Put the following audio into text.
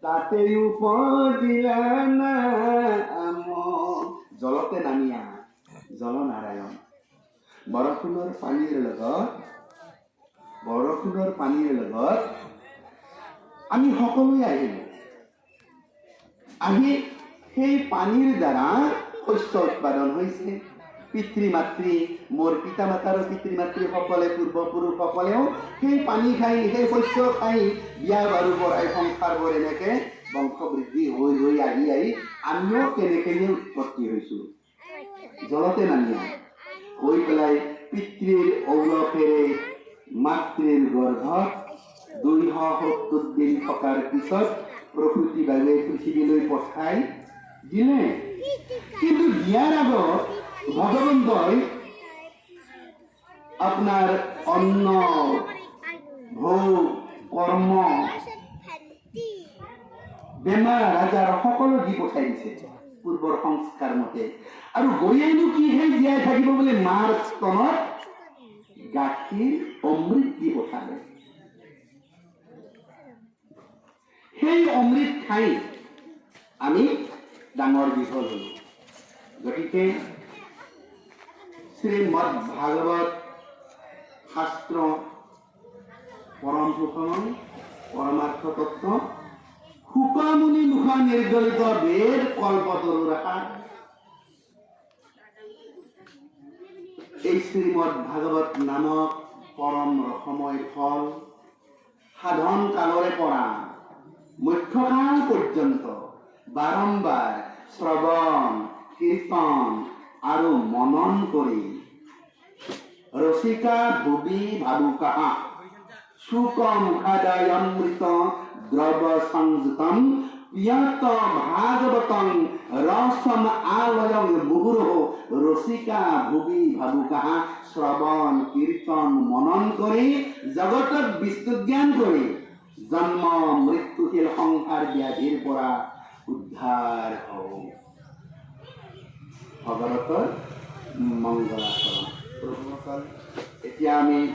তাতে উপজিলা নাম। জলতে নামিয়া জলনাৰায়ণ। বৰষুণৰ পানীৰ লগত আমি সকলোৱে আহিলোঁ। আহি সেই পানীৰ দ্বাৰা শস্য উৎপাদন হৈছে। পিতৃ মাতৃ, মোৰ পিতা মাতাৰো পিতৃ মাতৃসকলে, পূৰ্বপুৰুষসকলেও সেই পানী খাই, সেই শস্য খাই বিয়া বাৰু কৰাই সংসাৰবোৰ এনেকে বংশবৃদ্ধি হৈ হৈ আহি আহি আমিও তেনেকেয়ে উৎপত্তি হৈছোঁ। জলতে নামিয়া হৈ পেলাই পিতৃৰ ঔৰসেৰে মাতৃৰ গৰ্ভত 270 দিন থকাৰ পিছত প্ৰসূতি বাবে পৃথিৱীলৈ পঠাই দিলে। কিন্তু দিয়াৰ আগত ভগৱন্তই আপোনাৰ অন্ন, ভোগ, কৰ্ম, বেমাৰ আজাৰ সকলো দি পঠাই দিছে পূৰ্বৰ সংস্কাৰ মতে। আৰু গৈয়েনো কি খাই জীয়াই থাকিব বুলি মাৰ স্তনত গাখীৰ অমৃত দি পঠালে। সেই অমৃত খাই আমি ডাঙৰ দীঘল হলো। গতিকে শ্ৰীমদ ভাগৱত শাস্ত্ৰ পৰম সুখময় পৰমাৰ্থ তত্ত্ব, শুকমুনি মুখ নিৰ্গলিত বেদ কল্পতৰুৰ সাৰ। এই শ্ৰীমদ ভাগৱত নামক পৰম ৰসময় ফল সাধন কালৰে পৰা মুখ্যকাল পৰ্যন্ত বাৰম্বাৰ শ্ৰৱণ, কীৰ্তন আৰু মনন কৰি ৰসিকা ভুবি ভাবুকাহা শুক মুখাদয় অমৃত দ্ৰৱ সংযুতম পিয়ত ভাগৱতং ৰসম আলয়ং মুহুৰহ। ৰসিকা ভুবি ভাবুকাহা, শ্ৰৱণ, কীৰ্তন, মনন কৰি জগতত বিষ্ণু জ্ঞান কৰি জন্ম মৃত্যুশীল সংসাৰ ব্যাধিৰ পৰা উদ্ধাৰ হওঁ। ভগৱতৰ মংগলাচৰণ। প্ৰভুসকল, এতিয়া আমি